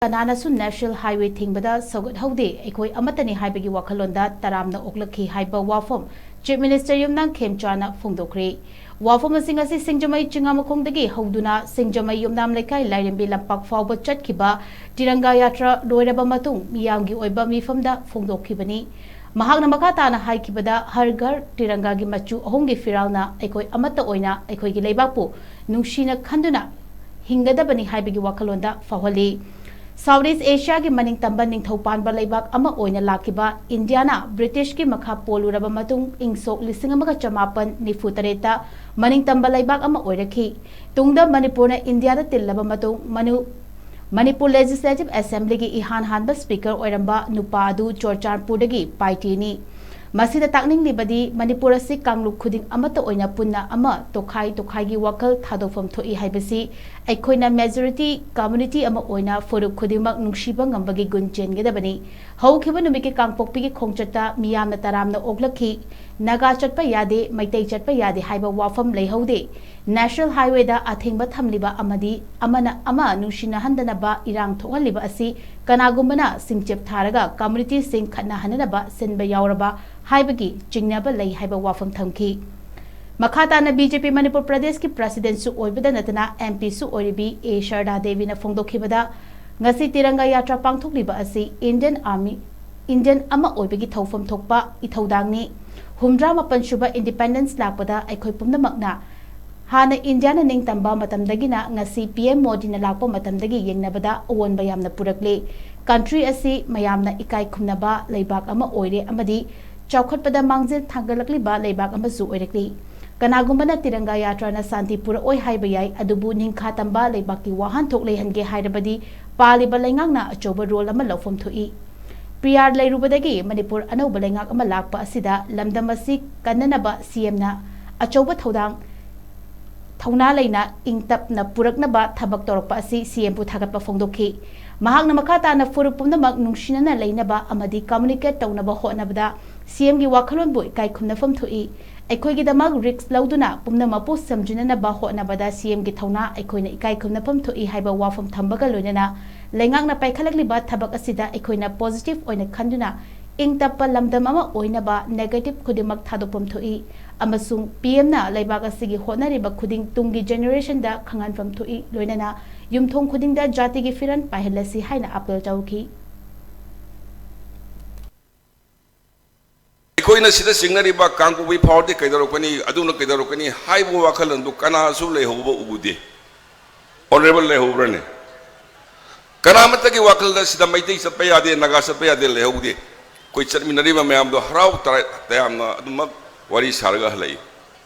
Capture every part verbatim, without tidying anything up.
ꯀꯅꯥꯅꯁꯨ National Highway ꯊꯤꯡꯕꯗ ꯁꯧꯒꯠꯍꯧꯗꯦ, ꯑꯩꯈꯣꯏ ꯑꯃꯠꯇꯅꯤ ꯍꯥꯏꯕꯒꯤ ꯋꯥꯈꯜꯂꯣꯟꯗ ꯇꯔꯥꯝꯅ ꯑꯣꯛꯂꯛꯈꯤ ꯍꯥꯏꯕ ꯋꯥꯐꯝ Chief Minister ꯌꯨꯝꯅꯥꯝ ꯈꯦꯝꯆꯥꯅ ꯐꯣꯡꯗꯣꯛꯈ꯭ꯔꯦ꯫ ꯋꯥꯐꯝ ꯑꯁꯤ ꯉꯁꯤ ꯁꯤꯡꯖꯃꯩ ꯆꯤꯉꯥꯃꯈꯣꯡꯗꯒꯤ ꯍꯧꯗꯨꯅ ꯁꯤꯡꯖꯃꯩ ꯌꯨꯝꯅꯥꯝ ꯂꯩꯀꯥꯏ ꯂꯥꯏꯔꯦꯝꯕꯤ ꯂꯝꯄꯥꯛ ꯐꯥꯎꯕ ꯆꯠꯈꯤꯕ ꯇꯤꯔꯪꯒꯥ ꯌꯥꯇ꯭ꯔꯥ ꯂꯣꯏꯔꯕ ꯃꯇꯨꯡ ꯃꯤꯌꯥꯝꯒꯤ ꯑꯣꯏꯕ ꯃꯤꯐꯝꯗ ꯐꯣꯡꯗꯣꯛꯈꯤꯕꯅꯤ꯫ ꯃꯍꯥꯛꯅ ꯃꯈꯥ ꯇꯥꯅ ꯍꯥꯏꯈꯤꯕꯗ, ꯍꯔ ꯘꯔ ꯇꯤꯔꯪꯒꯥꯒꯤ ꯃꯆꯨ ꯑꯍꯨꯝꯒꯤ ꯐꯤꯔꯥꯜꯅ ꯑꯩꯈꯣꯏ ꯑꯃꯠꯇ ꯑꯣꯏꯅ ꯑꯩꯈꯣꯏꯒꯤ ꯂꯩꯕꯥꯛꯄꯨ ꯅꯨꯡꯁꯤꯅ ꯈꯟꯗꯨꯅ ꯍꯤꯡꯒꯗꯕꯅꯤ ꯍꯥꯏꯕꯒꯤ ꯋꯥꯈꯜꯂꯣꯟꯗ ꯐꯥꯎꯍꯜꯂꯤ꯫ South East Asiaꯒꯤ ꯃꯅꯤꯡ ꯇꯝꯕ ꯅꯤꯡꯊꯧ ꯄꯥꯟꯕ ꯂꯩꯕꯥꯛ ꯑꯃ ꯑꯣꯏꯅ ꯂꯥꯛꯈꯤꯕ ꯏꯟꯗꯤꯌꯥꯅ ꯕ꯭ꯔꯤꯇꯤꯁꯀꯤ ꯃꯈꯥ ꯄꯣꯜꯂꯨꯔꯕ ꯃꯇꯨꯡ ꯏꯪ ꯁꯣꯛ ꯂꯤꯁꯤꯡ ꯑꯃꯒ ꯆꯃꯥꯄꯟ ꯅꯤꯐꯨ ꯇꯔꯦꯠꯇ ꯃꯅꯤꯡ ꯇꯝꯕ ꯂꯩꯕꯥꯛ ꯑꯃ ꯑꯣꯏꯔꯛꯈꯤ꯫ ꯇꯨꯡꯗ ꯃꯅꯤꯄꯨꯔꯅ ꯏꯟꯗꯤꯌꯥꯗ ꯇꯤꯜꯂꯕ ꯃꯇꯨꯡ ꯃꯅꯨ-, ꯃꯅꯤꯄꯨꯔ Legislative Assemblyꯒꯤ ꯏꯍꯥꯟ ꯍꯥꯟꯕ Speaker ꯑꯣꯏꯔꯝꯕ ꯅꯨꯄꯥ ꯑꯗꯨ ꯆꯨꯔꯆꯥꯟꯄꯨꯔꯗꯒꯤ ꯄꯥꯏꯇꯤꯅꯤ꯫ ꯃꯁꯤꯗ ꯇꯥꯛꯅꯤꯡꯂꯤꯕꯗꯤ ꯃꯅꯤꯄꯨꯔ ꯑꯁꯤ ꯀꯥꯡꯂꯨꯞ ꯈꯨꯗꯤꯡ ꯑꯃꯠꯇ ꯑꯣꯏꯅ ꯄꯨꯟꯅ ꯑꯃ ꯇꯣꯈꯥꯏ ꯇꯣꯈꯥꯏꯒꯤ ꯋꯥꯈꯜ ꯊꯥꯗꯣꯛꯐꯝ ꯊꯣꯛꯏ ꯍꯥꯏꯕꯁꯤ꯫ ꯑꯩꯈꯣꯏꯅ majority community ꯑꯃ ꯑꯣꯏꯅ ꯐꯨꯔꯨꯞ ꯈꯨꯗꯤꯡꯃꯛ ꯅꯨꯡꯁꯤꯕ ꯉꯝꯕꯒꯤ ꯒꯨꯟ ꯆꯦꯟꯒꯗꯕꯅꯤ꯫ ꯍꯧꯈꯤꯕ ꯅꯨꯃꯤꯠꯀꯤ ꯀꯥꯡꯄꯣꯛꯄꯤꯒꯤ ꯈꯣꯡꯆꯠꯇ ꯃꯤꯌꯥꯝꯅ ꯇꯔꯥꯝꯅ ꯑꯣꯛꯂꯛꯈꯤ꯫ ꯅꯥꯒꯥ ꯆꯠꯄ ꯌꯥꯗꯦ, ꯃꯩꯇꯩ ꯆꯠꯄ ꯌꯥꯗꯦ ꯍꯥꯏꯕ ꯋꯥꯐꯝ ꯂꯩꯍꯧꯗꯦ꯫ National Highwayꯗ ꯑꯊꯤꯡꯕ ꯊꯝꯂꯤꯕ ꯑꯃꯗꯤ ꯑꯃꯅ ꯑꯃ ꯅꯨꯡꯁꯤꯅꯍꯟꯗꯅꯕ ꯏꯔꯥꯡ ꯊꯣꯛꯍꯜꯂꯤꯕ ꯑꯁꯤ ꯀꯅꯥꯒꯨꯝꯕꯅ ꯁꯤꯡꯆꯦꯞ ꯊꯥꯔꯒ communityꯁꯤꯡ ꯈꯠꯅꯍꯟꯅꯅꯕ ꯁꯤꯟꯕ ꯌꯥꯎꯔꯕ ꯍꯥꯏꯕꯒꯤ ꯆꯤꯡꯅꯕ ꯂꯩ ꯍꯥꯏꯕ ꯋꯥꯐꯝ ꯊꯝꯈꯤ꯫ ꯃꯈꯥ ꯇꯥꯅ BJP ꯃꯅꯤꯄꯨꯔ ꯄ꯭ꯔꯗꯦꯁꯀꯤ Presidentꯁꯨ ꯑꯣꯏꯕꯗ ꯅꯠꯇꯅ MPꯁꯨ ꯑꯣꯏꯔꯤꯕꯤ ꯑꯦ ꯁꯔꯗꯥ ꯗꯦꯕꯤꯅ ꯐꯣꯡꯗꯣꯛꯈꯤꯕꯗ, ꯉꯁꯤ ꯇꯤꯔꯪꯒꯥ ꯌꯥꯇ꯭ꯔꯥ ꯄꯥꯡꯊꯣꯛꯂꯤꯕ ꯑꯁꯤ Indian Army, Indian ꯑꯃ ꯑꯣꯏꯕꯒꯤ ꯊꯧꯐꯝ ꯊꯣꯛꯄ ꯏꯊꯧꯗꯥꯡꯅꯤ꯫ ꯍꯨꯝꯗ꯭ꯔꯥ ꯃꯥꯄꯟ ꯁꯨꯕ Independence ꯂꯥꯛꯄꯗ ꯑꯩꯈꯣꯏ ꯄꯨꯝꯅꯃꯛꯅ ꯍꯥꯟꯅ ꯏꯟꯗꯤꯌꯥꯅ ꯅꯤꯡꯇꯝꯕ ꯃꯇꯝꯗꯒꯤꯅ ꯉꯁꯤ PM ꯃꯣꯗꯤꯅ ꯂꯥꯛꯄ ꯃꯇꯝꯗꯒꯤ ꯌꯦꯡꯅꯕꯗ ꯑꯑꯣꯟꯕ ꯌꯥꯝꯅ ꯄꯨꯔꯛꯂꯦ꯫ Country ꯑꯁꯤ ꯃꯌꯥꯝꯅ ꯏꯀꯥꯏ ꯈꯨꯝꯅꯕ ꯂꯩꯕꯥꯛ ꯑꯃ ꯑꯣꯏꯔꯦ ꯑꯃꯗꯤ ꯆꯥꯎꯈꯠꯄꯗ ꯃꯥꯡꯖꯤꯜ ꯊꯥꯡꯒꯠꯂꯛꯂꯤꯕ ꯂꯩꯕꯥꯛ ꯑꯃꯁꯨ ꯑꯣꯏꯔꯛꯂꯤ꯫ ꯀꯅꯥꯒꯨꯝꯕꯅ ꯇꯤꯔꯪꯒꯥ ꯌꯥꯇ꯭ꯔꯥꯅ ꯁꯥꯟꯇꯤ ꯄꯨꯔꯛꯑꯣꯏ ꯍꯥꯏꯕ ꯌꯥꯏ, ꯑꯗꯨꯕꯨ ꯅꯤꯡꯈꯥ ꯇꯝꯕ ꯂꯩꯕꯥꯛꯀꯤ ꯋꯥꯍꯟꯊꯣꯛ ꯂꯩꯍꯟꯒꯦ ꯍꯥꯏꯔꯕꯗꯤ ꯄꯥꯜꯂꯤꯕ ꯂꯩꯉꯥꯛꯅ ꯑꯆꯧꯕ role ꯑꯃ ꯂꯧꯐꯝ ꯊꯣꯛꯏ꯫ PR ꯂꯩꯔꯨꯕꯗꯒꯤ ꯃꯅꯤꯄꯨꯔ ꯑꯅꯧꯕ ꯂꯩꯉꯥꯛ ꯑꯃ ꯂꯥꯛꯄ ꯑꯁꯤꯗ ꯂꯝꯗꯝ ꯑꯁꯤ ꯀꯟꯅꯅꯕ CMꯅ ꯑꯆꯧꯕ ꯊꯧꯗꯥꯡ ꯊꯧꯅꯥ ꯂꯩꯅ ꯏꯪ ꯇꯞꯅ ꯄꯨꯔꯛꯅꯕ ꯊꯕꯛ ꯇꯧꯔꯛꯄ ꯑꯁꯤ CMꯕꯨ ꯊꯥꯒꯠꯄ ꯐꯣꯡꯗꯣꯛꯈꯤ꯫ ꯃꯍꯥꯛꯅ ꯃꯈꯥ ꯇꯥꯅ ꯐꯨꯔꯨꯞ ꯄꯨꯝꯅꯃꯛ ꯅꯨꯡꯁꯤꯅꯅ ꯂꯩꯅꯕ ꯑꯃꯗꯤ communicate ꯇꯧꯅꯕ ꯍꯣꯠꯅꯕꯗ CMꯒꯤ ꯋꯥꯈꯜꯂꯣꯟꯕꯨ ꯏꯀꯥꯏ ꯈꯨꯝꯅꯐꯝ ꯊꯣꯛꯏ꯫ ꯑꯩꯈꯣꯏꯒꯤꯗꯃꯛ risk ꯂꯧꯗꯨꯅ ꯄꯨꯝꯅꯃꯛꯄꯨ ꯁꯝꯖꯤꯟꯅꯅꯕ ꯍꯣꯠꯅꯕꯗ CMꯒꯤ ꯊꯧꯅꯥ ꯑꯩꯈꯣꯏꯅ ꯏꯀꯥꯏ ꯈꯨꯝꯅꯐꯝ ꯊꯣꯛꯏ ꯍꯥꯏꯕ ꯋꯥꯐꯝ ꯊꯝꯕꯒ ꯂꯣꯏꯅꯅ ꯂꯩꯉꯥꯛꯅ ꯄꯥꯏꯈꯠꯂꯛꯂꯤꯕ ꯊꯕꯛ ꯑꯁꯤꯗ ꯑꯩꯈꯣꯏꯅ positive ꯑꯣꯏꯅ ꯈꯟꯗꯨꯅ ꯏꯪ ꯇꯞꯄ ꯂꯝꯗꯝ ꯑꯃ ꯑꯣꯏꯅꯕ negative ꯈꯨꯗꯤꯡꯃꯛ ꯊꯥꯗꯣꯛꯐꯝ ꯊꯣꯛꯏ ꯑꯃꯁꯨꯡ P M ꯅ ꯂꯩꯕꯥꯛ ꯑꯁꯤꯒꯤ ꯍꯣꯠꯅꯔꯤꯕ ꯈꯨꯗꯤꯡ ꯇꯨꯡꯒꯤ generation ꯗ ꯈꯪꯍꯟꯐꯝ ꯊꯣꯛꯏ, ꯂꯣꯏꯅꯅ ꯌꯨꯝꯊꯣꯡ ꯈꯨꯗꯤꯡꯗ ꯖꯥꯇꯤꯒꯤ ꯐꯤꯔꯟ ꯄꯥꯏꯍꯜꯂꯁꯤ ꯍꯥꯏꯅ appeal ꯇꯧꯈꯤ꯫ ꯑꯩꯈꯣꯏꯅ ꯁꯤꯗ ꯆꯤꯡꯅꯔꯤꯕ ꯀꯥꯡꯄꯣꯛꯄꯤ ꯐꯥꯎꯔꯗꯤ ꯀꯩꯗꯧꯔꯛꯀꯅꯤ, ꯑꯗꯨꯅ ꯀꯩꯗꯧꯔꯛꯀꯅꯤ ꯍꯥꯏꯕ ꯋꯥꯈꯜꯂꯣꯟꯗꯨ ꯀꯅꯥꯁꯨ ꯂꯩꯍꯧꯕ ꯎꯗꯦ꯫ Honourable ꯂꯩꯍꯧꯕ꯭ꯔꯅꯦ? ꯀꯅꯥꯃꯠꯇꯒꯤ ꯋꯥꯈꯜꯗ ꯁꯤꯗ ꯃꯩꯇꯩ ꯆꯠꯄ ꯌꯥꯗꯦ, ꯅꯥꯒꯥ ꯆꯠꯄ ꯌꯥꯗꯦ ꯂꯩꯍꯧꯗꯦ꯫ ꯑꯩꯈꯣꯏ ꯆꯠꯃꯤꯟꯅꯔꯤꯕ ꯃꯌꯥꯝꯗꯣ ꯍꯔꯥꯎ ꯇꯔꯥ-, ꯇꯌꯥꯝꯅ ꯑꯗꯨꯃꯛ ꯋꯥꯔꯤ ꯁꯥꯔꯒ ꯍꯜꯂꯛꯏ꯫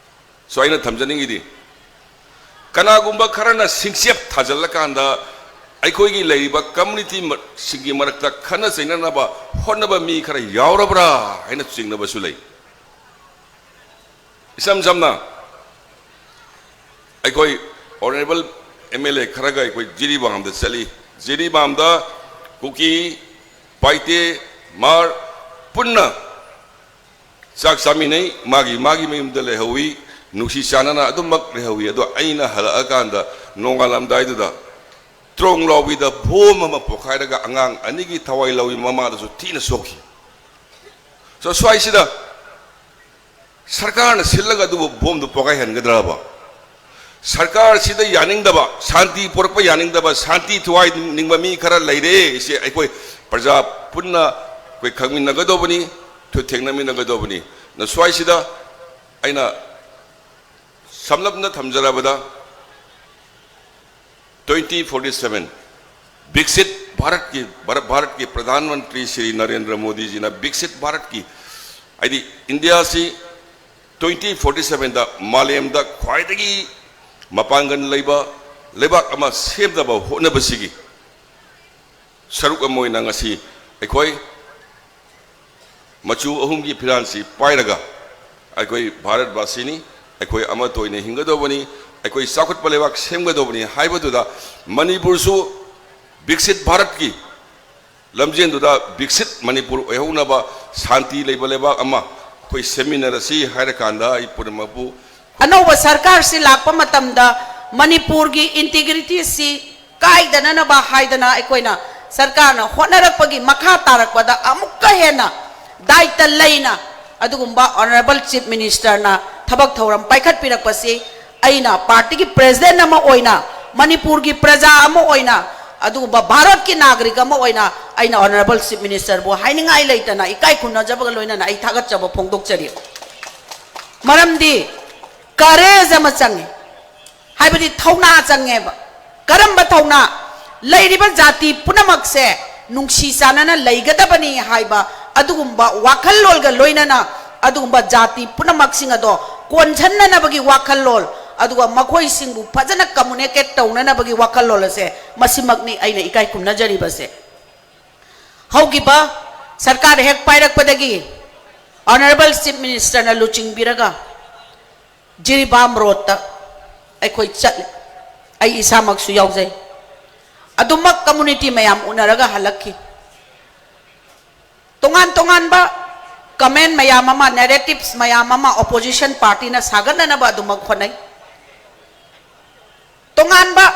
So ꯑꯩꯅ ꯊꯝꯖꯅꯤꯡꯉꯤꯗꯤ, ꯀꯅꯥꯒꯨꯝꯕ ꯈꯔꯅ ꯁꯤꯡꯆꯦꯞ ꯊꯥꯖꯤꯜꯂꯀꯥꯟꯗ ꯑꯩꯈꯣꯏꯒꯤ ꯂꯩꯔꯤꯕ community ꯃ-, ꯁꯤꯡꯒꯤ ꯃꯔꯛꯇ ꯈꯠꯅ ꯆꯩꯅꯅꯕ ꯍꯣꯠꯅꯕ ꯃꯤ ꯈꯔ ꯌꯥꯎꯔꯕ꯭ꯔꯥ ꯍꯥꯏꯅ ꯆꯤꯡꯅꯕꯁꯨ ꯂꯩ꯫ ꯏꯁꯝ ꯁꯝꯅ, ꯑꯩꯈꯣꯏ Honourable M L A ꯈꯔꯒ ꯑꯩꯈꯣꯏ ꯖꯤꯔꯤꯕꯥꯝꯗ ꯆꯠꯂꯤ꯫ ꯖꯤꯔꯤꯕꯥꯝꯗ ꯀꯨꯀꯤ, ꯄꯥꯏꯇꯦ, ꯃꯥꯔ ꯄꯨꯟꯅ ꯆꯥꯛ ꯆꯥꯃꯤꯟꯅꯩ, ꯃꯥꯒꯤ ꯃꯥꯒꯤ ꯃꯌꯨꯝꯗ ꯂꯩꯍꯧꯏ, ꯅꯨꯡꯁꯤ ꯆꯥꯟꯅꯅ ꯑꯗꯨꯃꯛ ꯂꯩꯍꯧꯏ꯫ ꯑꯗꯣ ꯑꯩꯅ ꯍꯜꯂꯛꯑꯀꯥꯟꯗ ꯅꯣꯡꯉꯥꯜꯂꯝꯗꯥꯏꯗꯨꯗ ꯇ꯭ꯔꯣꯡ ꯂꯥꯎꯕꯤꯗ ꯕꯣꯝ ꯑꯃ ꯄꯣꯈꯥꯏꯔꯒ ꯑꯉꯥꯡ ꯑꯅꯤꯒꯤ ꯊꯋꯥꯏ ꯂꯧꯏ, ꯃꯃꯥꯗꯁꯨ ꯊꯤꯅ ꯁꯣꯛꯈꯤ꯫ So ꯁ꯭ꯋꯥꯏꯁꯤꯗ ꯁꯔꯀꯥꯔꯅ ꯁꯤꯜꯂꯒ ꯑꯗꯨꯕꯨ ꯕꯣꯝꯗꯨ ꯄꯣꯈꯥꯏꯍꯟꯒꯗ꯭ꯔꯕ? ꯁꯔꯀꯥꯔꯁꯤꯗ ꯌꯥꯅꯤꯡꯗꯕ, ꯁꯥꯟꯇꯤ ꯄꯨꯔꯛꯄ ꯌꯥꯅꯤꯡꯗꯕ, ꯁꯥꯟꯇꯤ ꯊꯨꯒꯥꯏ ꯅꯤꯡꯕ ꯃꯤ ꯈꯔ ꯂꯩꯔꯦ꯫ ꯁꯤ ꯑꯩꯈꯣꯏ ꯄ꯭ꯔꯖꯥ ꯄꯨꯟꯅ ꯑꯩꯈꯣꯏ ꯈꯪꯃꯤꯟꯅꯒꯗꯧꯕꯅꯤ, ꯊꯨ ꯊꯦꯡꯅꯃꯤꯟꯅꯒꯗꯧꯕꯅꯤ꯫ ꯅ ꯁ꯭ꯋꯥꯏꯁꯤꯗ ꯑꯩꯅ ꯁꯝꯂꯞꯅ ꯊꯝꯖꯔꯕꯗ, twenty forty seven ꯕꯤꯛꯁꯤꯠ ꯚꯥꯔꯠꯀꯤ, ꯚꯥꯔꯠ, ꯚꯥꯔꯠꯀꯤ ꯄ꯭ꯔꯙꯥꯟ ꯃꯟꯇ꯭ꯔꯤ ꯁ꯭ꯔꯤ ꯅꯔꯦꯟꯗ꯭ꯔ ꯃꯣꯗꯤꯖꯤꯅ ꯕꯤꯛꯁꯤꯠ ꯚꯥꯔꯠꯀꯤ, ꯍꯥꯏꯗꯤ ꯏꯟꯗꯤꯌꯥꯁꯤ twenty forty seven ꯗ ꯃꯥꯂꯦꯝꯗ ꯈ꯭ꯋꯥꯏꯗꯒꯤ ꯃꯄꯥꯡꯒꯜ ꯂꯩꯕ ꯂꯩꯕꯥꯛ ꯑꯃ ꯁꯦꯝꯅꯕ ꯍꯣꯠꯅꯕꯁꯤꯒꯤ ꯁꯔꯨꯛ ꯑꯃ ꯑꯣꯏꯅ ꯉꯁꯤ ꯑꯩꯈꯣꯏ ꯃꯆꯨ ꯑꯍꯨꯝꯒꯤ ꯐꯤꯔꯥꯜꯁꯤ ꯄꯥꯏꯔꯒ ꯑꯩꯈꯣꯏ ꯚꯥꯔꯠꯕꯥꯁꯤꯅꯤ, ꯑꯩꯈꯣꯏ ꯑꯃꯠꯇ ꯑꯣꯏꯅ ꯍꯤꯡꯒꯗꯧꯕꯅꯤ, ꯑꯩꯈꯣꯏ ꯆꯥꯎꯈꯠꯄ ꯂꯩꯕꯥꯛ ꯁꯦꯝꯒꯗꯧꯕꯅꯤ ꯍꯥꯏꯕꯗꯨꯗ ꯃꯅꯤꯄꯨꯔꯁꯨ ꯕꯤꯛꯁꯤꯠ ꯚꯥꯔꯠꯀꯤ ꯂꯝꯖꯦꯟꯗꯨꯗ ꯕꯤꯛꯁꯤꯠ ꯃꯅꯤꯄꯨꯔ ꯑꯣꯏꯍꯧꯅꯕ, ꯁꯥꯟꯇꯤ ꯂꯩꯕ ꯂꯩꯕꯥꯛ ꯑꯃ ꯑꯩꯈꯣꯏ ꯁꯦꯝꯃꯤꯟꯅꯔꯁꯤ ꯍꯥꯏꯔꯀꯥꯟꯗ ꯑꯩ ꯄꯨꯝꯅꯃꯛꯄꯨ ꯑꯅꯧꯕ ꯁꯔꯀꯥꯔꯁꯤ ꯂꯥꯛꯄ ꯃꯇꯝꯗ ꯃꯅꯤꯄꯨꯔꯒꯤ integrity ꯁꯤ ꯀꯥꯏꯗꯅꯅꯕ ꯍꯥꯏꯗꯅ ꯑꯩꯈꯣꯏꯅ ꯁꯔꯀꯥꯔꯅ ꯍꯣꯠꯅꯔꯛꯄꯒꯤ ꯃꯈꯥ ꯇꯥꯔꯛꯄꯗ ꯑꯃꯨꯛꯀ ꯍꯦꯟꯅ ꯗꯥꯏꯇ ꯂꯩꯅ ꯑꯗꯨꯒꯨꯝꯕ Honourable Chief Minister ꯅ ꯊꯕꯛ ꯊꯧꯔꯝ ꯄꯥꯏꯈꯠꯄꯤꯔꯛꯄꯁꯤ ꯑꯩꯅ party ꯒꯤ president ꯑꯃ ꯑꯣꯏꯅ, ꯃꯅꯤꯄꯨꯔꯒꯤ ꯄ꯭ꯔꯖꯥ ꯑꯃ ꯑꯣꯏꯅ, ꯑꯗꯨꯒꯨꯝꯕ ꯚꯥꯔꯠꯀꯤ ꯅꯥꯒꯔꯤꯛ ꯑꯃ ꯑꯣꯏꯅ ꯑꯩꯅ Honourable Chief Minister ꯕꯨ ꯍꯥꯏꯅꯤꯡꯉꯥꯏ ꯂꯩꯇꯅ ꯏꯀꯥꯏ ꯈꯨꯝꯅꯖꯕꯒ ꯂꯣꯏꯅꯅ ꯑꯩ ꯊꯥꯒꯠꯆꯕ ꯐꯣꯡꯗꯣꯛꯆꯔꯤ꯫ ꯃꯔꯝꯗꯤ courage ꯑꯃ ꯆꯪꯉꯤ, ꯍꯥꯏꯕꯗꯤ ꯊꯧꯅꯥ ꯆꯪꯉꯦꯕ꯫ ꯀꯔꯝꯕ ꯊꯧꯅꯥ? ꯂꯩꯔꯤꯕ ꯖꯥꯇꯤ ꯄꯨꯝꯅꯃꯛꯁꯦ ꯅꯨꯡꯁꯤ ꯆꯥꯟꯅꯅ ꯂꯩꯒꯗꯕꯅꯤ ꯍꯥꯏꯕ ꯑꯗꯨꯒꯨꯝꯕ ꯋꯥꯈꯜꯂꯣꯟꯒ ꯂꯣꯏꯅꯅ ꯑꯗꯨꯒꯨꯝꯕ ꯖꯥꯇꯤ ꯄꯨꯝꯅꯃꯛꯁꯤꯡ ꯑꯗꯣ ꯀꯣꯟꯁꯤꯟꯅꯅꯕꯒꯤ ꯋꯥꯈꯜꯂꯣꯟ, ꯑꯗꯨꯒ ꯃꯈꯣꯏꯁꯤꯡꯕꯨ ꯐꯖꯅ communicate ꯇꯧꯅꯅꯕꯒꯤ ꯋꯥꯈꯜꯂꯣꯟ ꯑꯁꯦ, ꯃꯁꯤꯃꯛꯅꯤ ꯑꯩꯅ ꯏꯀꯥꯏ ꯈꯨꯝꯅꯖꯔꯤꯕꯁꯦ꯫ ꯍꯧꯈꯤꯕ ꯁꯔꯀꯥꯔ ꯍꯦꯛ ꯄꯥꯏꯔꯛꯄꯗꯒꯤ Honourable Chief Minister ꯅ ꯂꯨꯆꯤꯡꯕꯤꯔꯒ ꯖꯤꯔꯤꯕꯥꯝ road ꯇ ꯑꯩꯈꯣꯏ ꯆꯠꯂꯤ꯫ ꯑꯩ ꯏꯁꯥꯃꯛꯁꯨ ꯌꯥꯎꯖꯩ꯫ ꯑꯗꯨꯃꯛ community ꯃꯌꯥꯝ ꯎꯅꯔꯒ ꯍꯜꯂꯛꯈꯤ꯫ ꯇꯣꯉꯥꯟ ꯇꯣꯉꯥꯟꯕ comment ꯃꯌꯥꯝ ꯑꯃ, narratives ꯃꯌꯥꯝ ꯑꯃ opposition party ꯅ ꯁꯥꯒꯠꯅꯅꯕ ꯑꯗꯨꯃꯛ ꯍꯣꯠꯅꯩ꯫ ꯇꯣꯉꯥꯟꯕ